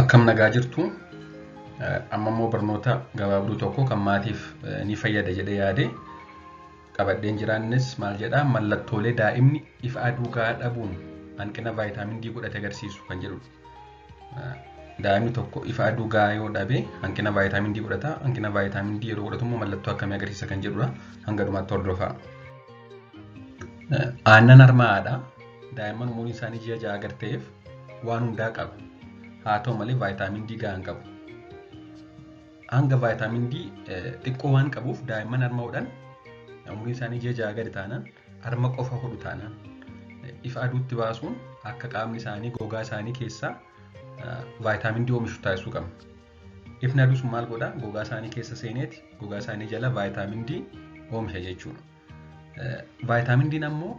Akkam nagaa jirtu? Amma immoo barnoota gabaabduu tokko kan maatiif ni fayyada jedhee yaade qabadheen jiraannis maal jedhaa, mallattoolee daa'imni ifa aduu gahaa dhabuun hanqina vaayitaamin D godhate agarsiisu kan jedhudha. Daa'imni tokko ifa aduu gahaa yoo dhabe hanqina vaayitaamin D godhata. Hanqina vaayitaamin D yeroo godhatu immoo mallattoo akkamii agarsiisa kan jedhudha. Hanga dhumaatti hordofaa. Aannan harma haadhaa daa'imman umuriin isaanii ji'a 6 gad ta'eef waan hundaa qaba. Haa ta'u malee, vaayitaamin D gahaa hin qabu. Hanga vaayitaamin D xiqqoo waan qabuuf, daa'imman harma hodhan umuriin isaanii ji'a 6 gadi taanaan, harma qofa hodhu taanaan, ifa aduutti baasuun akka qaamni isaanii gogaa isaanii keessaa vaayitaamin D oomishu taasisuu qabna. Ifni aduu sun maal godhaa? Gogaa isaanii keessa seeneeti gogaa isaanii jala vaayitaamin D oomisha jechuudha. Vaayitaamin D ammoo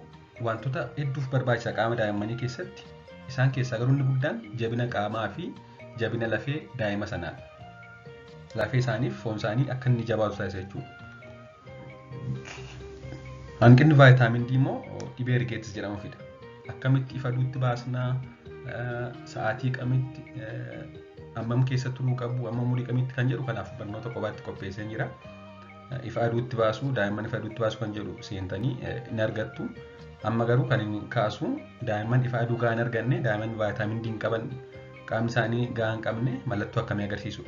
wantoota hedduuf barbaachisa qaama daa'immanii keessatti. Isaan keessaa garuu inni guddaan jabina qaamaa fi jabina lafee daa'ima sanaadha. Lafee isaaniif foon isaanii akka inni jabaatu taasisa jechuudha. Hanqinni vaayitaamin D immoo dhibee rickets jedhamu fida. Akkamitti ifa aduutti baasnaa, sa'aatii kamitti, hammam keessa turuu qabu, amma umurii kamitti kan jedhu, kanaaf barnoota kophaatti qopheessee jira. Ifa aduutti baasuu, daa'imman ifa aduutti baasuu kan jedhu seentanii ni argattu. Amma garuu kan inni kaasu, daa'imman ifa aduu gahaa hin arganne, daa'imman vaayitaamin D hin qaban, qaamni isaanii gahaa hin qabne mallattoo akkamii agarsiisu?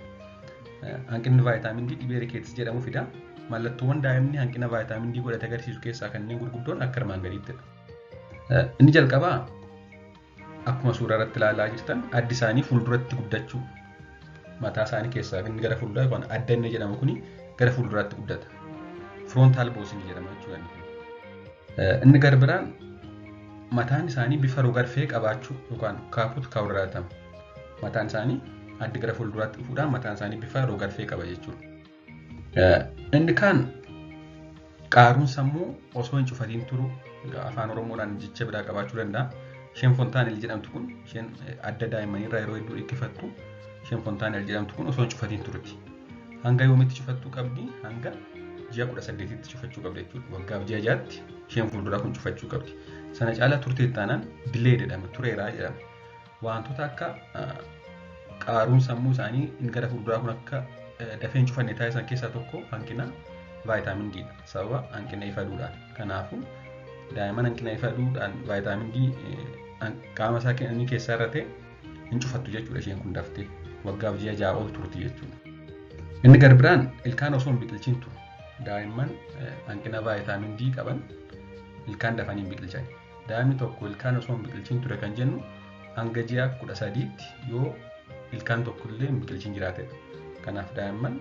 Hanqinni vaayitaamin D dhibee rickets jedhamu fida. Mallattoowwan daa'imni hanqina vaayitaamin D godhate agarsiisu keessaa kanneen gurguddoon akka armaan gadiittidha. Inni jalqabaa, akkuma suuraa irratti ilaalaa jirtan, addi isaanii fuulduratti guddachuu. Mataa isaanii keessaa inni gara fuulduraa yookaan adda inni jedhamu kuni gara fuulduraatti guddata. Frontal bossing jedhama jechuudha. Inni gara biraan mataan isaanii bifa rogarfee qabaachuu yookaan caput caudatum. Mataan isaanii addi gara fuulduraatti dhufuudhaan mataan isaanii bifa rogarfee qaba jechuudha. Inni kaan qaaruun sammuu osoo hin cufatiin turu, Afaan Oromoodhaan jecha biraa qabaachuu danda'a. Isheen fontanelle jedhamtu kun, isheen adda daa'immanii irraa yeroo hedduu dhikkifattu, isheen fontanelle jedhamtu kun osoo hin cufatiin turti. Hanga yoomitti cufattuu qabdi? Hanga ji'a 18tti cufachuu qabdi jechuudha. Waggaaf ji'a 6tti isheen fuulduraa kun cufachuu qabdi. Sana caalaa turtee taanaan delayed jedhama, tureeraa jedhama. Wantoota akka qaaruun sammuu isaanii gara fuulduraa kun akka dafee hin cufanne taasisan keessaa tokko hanqina vaayitaamin D dha. Sababa hanqina ifa aduudhaan. Kanaafuu daa'imman hanqina ifa aduudhaan vaayitaamin D qaama isaa kennanii keessaa irra ta'e hin cufattu jechuudha, isheen kun daftee waggaaf ji'a 6 ol turti jechuudha. Inni gara biraan ilkaan osoo hin biqilchin turu. Daa'imman hanqina vaayitaamin D qaban ilkaan dafanii hin biqilchan. Daa'imni tokko ilkaan osoo hin biqilchin ture kan jennu hanga ji'a 13tti yoo ilkaan tokko illee hin biqilchin jiraatedha. Kanaaf daa'imman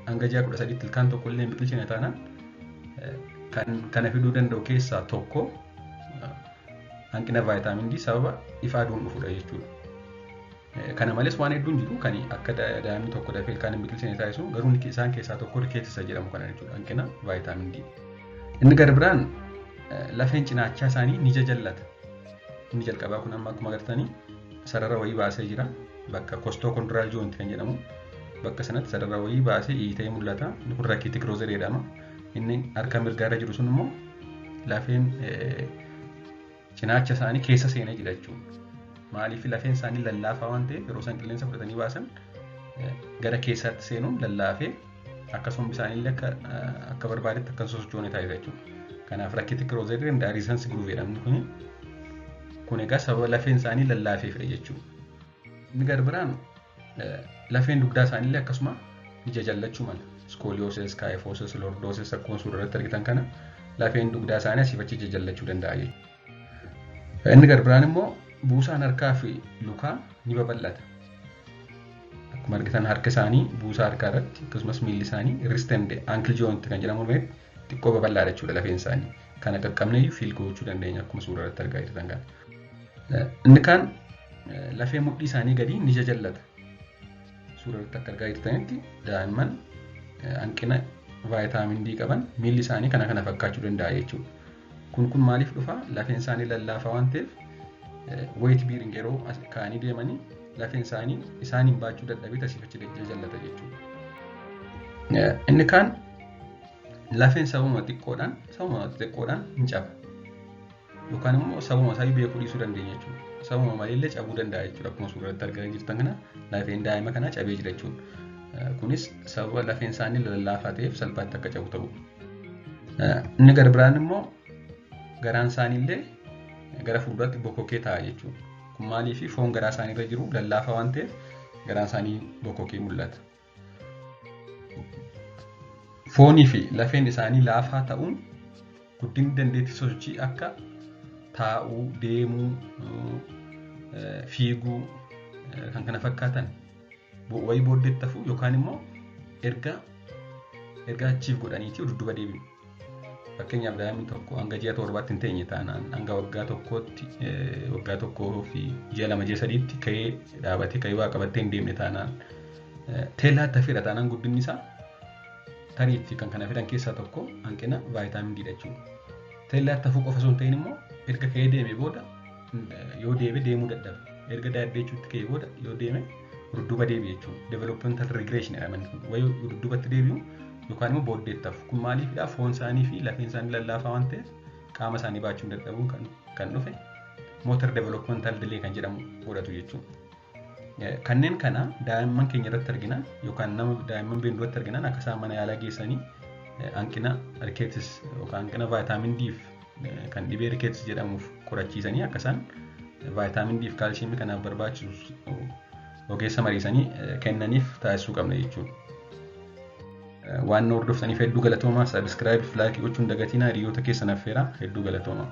hanga ji'a 13tti ilkaan tokko illee hin biqilchine taanaan, kan kana fiduu danda'u keessaa tokko hanqina vaayitaamin D sababa ifa aduun dhufudha jechuudha. Kana malees waan hedduun jiru kan akka daa'imni tokko dafee ilkaan hin biqilchine taasisu, garuu isaan keessaa tokko rickets jedhamu kana jechuudha, hanqina vaayitaamin D. Inni gara biraan lafeen cinaachaa isaanii ni jajallata. Inni jalqabaa kun amma akkuma agartanii sarara wayii baasee jira. Bakka costochondral joint kan jedhamu bakka sanatti sarara wayii baasee hiitee mul'ata. Inni kun rachitic rosary jedhama. Inni harka mirgaarra jiru sun immoo lafeen cinaacha isaanii keessa seenee jira jechuudha. Maaliif? Lafeen isaanii lallaafaa waan ta'eef, yeroo isaan qilleensa fudhatanii baasan gara keessaatti seenuun lallaafee akkasuma isaanii illee akka barbaadetti akka hin sosochoone taasisa jechuudha. Kanaaf rachitic rosary and Harrison's groove jedhamni kuni kun egaa sababa lafeen isaanii lallaafeefidha jechuudha. Inni gara biraan lafeen dugdaa isaaniillee akkasuma ni jajallachuu mala. Scoliosis, kyphosis, lordosis, akkuma suura irratti argitan kana lafeen dugdaa isaanii asiif achi jajallachuu danda'a jechuudha. Inni gara biraan immoo buusaan harkaa fi lukaa ni babal'ata. Akkuma argitan harka isaanii buusaa harkaa irratti, akkasumas miilli isaanii wrist and ankle joint kan jedhamu xiqqoo babal'aadha jechuudha lafeen isaanii. Kana qaqqabnee iyyuu feel gochuu dandeenya, akkuma suura irratti argaa jirtan kana. Inni kaan lafee mudhii isaanii gadi ni jajallata. Suura irratti akka argaa jirtanitti daa'imman hanqina vaayitaamin D qaban miilli isaanii kana kana fakkaachuu danda'a jechuudha. Kun maaliif dhufa? Lafeen isaanii lallaafaa waan ta'eef, weight bearing yeroo ka'anii deemanii lafeen isaanii isaaniin baachuu dadhabee asiif achi jajallata jechuudha. Inni kaan lafeen sababuma xixiqqoodhaan hin caba. Yookaan immoo sababuma isaa beekuu dhiisuu dandeenya jechuudha. Sababuma maleellee cabuu danda'a jechuudha. Akkuma suuraa irratti argaa jirtan kana lafeen daa'ima kanaa cabee jira jechuudha. Kunis sababa lafeen isaanii lallaafaa ta'eef salphaatti akka cabu ta'u. Inni gara biraan immoo garaan isaaniillee gara fuulduraatti bokokee ta'a jechuudha. Kun maaliif foon garaa isaanii irra jiru lallaafaa waan ta'eef garaan isaanii bokokee mul'ata. Foonii fi lafeen isaanii laafaa ta'uun guddinni dandeettii sosochii akka taa'uu, deemuu, fiiguu kan kana fakkaatan wayii booddeetti hafuu yookaan immoo erga achiif godhaniitii dudduuba deebi'u. Fakkeenyaaf, daa'imni tokko hanga ji'a 7tti hin teenye taanaan, hanga waggaa tokkootti, waggaa tokkoo fi ji'a 2, ji'a 3tti ka'ee dhaabatee, ka'ee waa qabattee hin deemne taanaan, teellaatti hafeera taanaan, guddinni isaa tariitti kan kana fidan keessaa tokko hanqina vitamin D jechuudha. Teellaatti hafuu qofa osoo hin ta'in immoo erga ka'ee deeme booda yoo deeme deemuu dadhabe. Erga daaddeechuutti ka'ee booda yoo deeme dudduuba deebi'e jechuudha. Developmental regression jedhama inni kun. Wayii dudduubatti deebi'u yookaan immoo booddeetti hafu. Kun maaliifidha? Foon isaanii fi lafeen isaanii lallaafaa waan ta'eef qaama isaanii baachuu dadhabuun kan dhufe motor developmental delay kan jedhamu godhatu jechuudha. Kanneen kana daa'imman keenya irratti arginan yookaan nama daa'imman beeknu irratti arginan akka isaan mana yaalaa geessanii hanqina rickets yookaan hanqina vitamin D kan dhibee rickets jedhamuuf qorachiisanii, akka isaan vitamin D fi kaalshiimii kanaaf barbaachisu ogeessa mariisanii kennaniif taasisuu qabna jechuudha. Waan nu hordoftaniif hedduu galatoomaa. Subscribe fi like gochuun dagatinaa. Hiriyoota keessan affeeraa. Hedduu galatoomaa.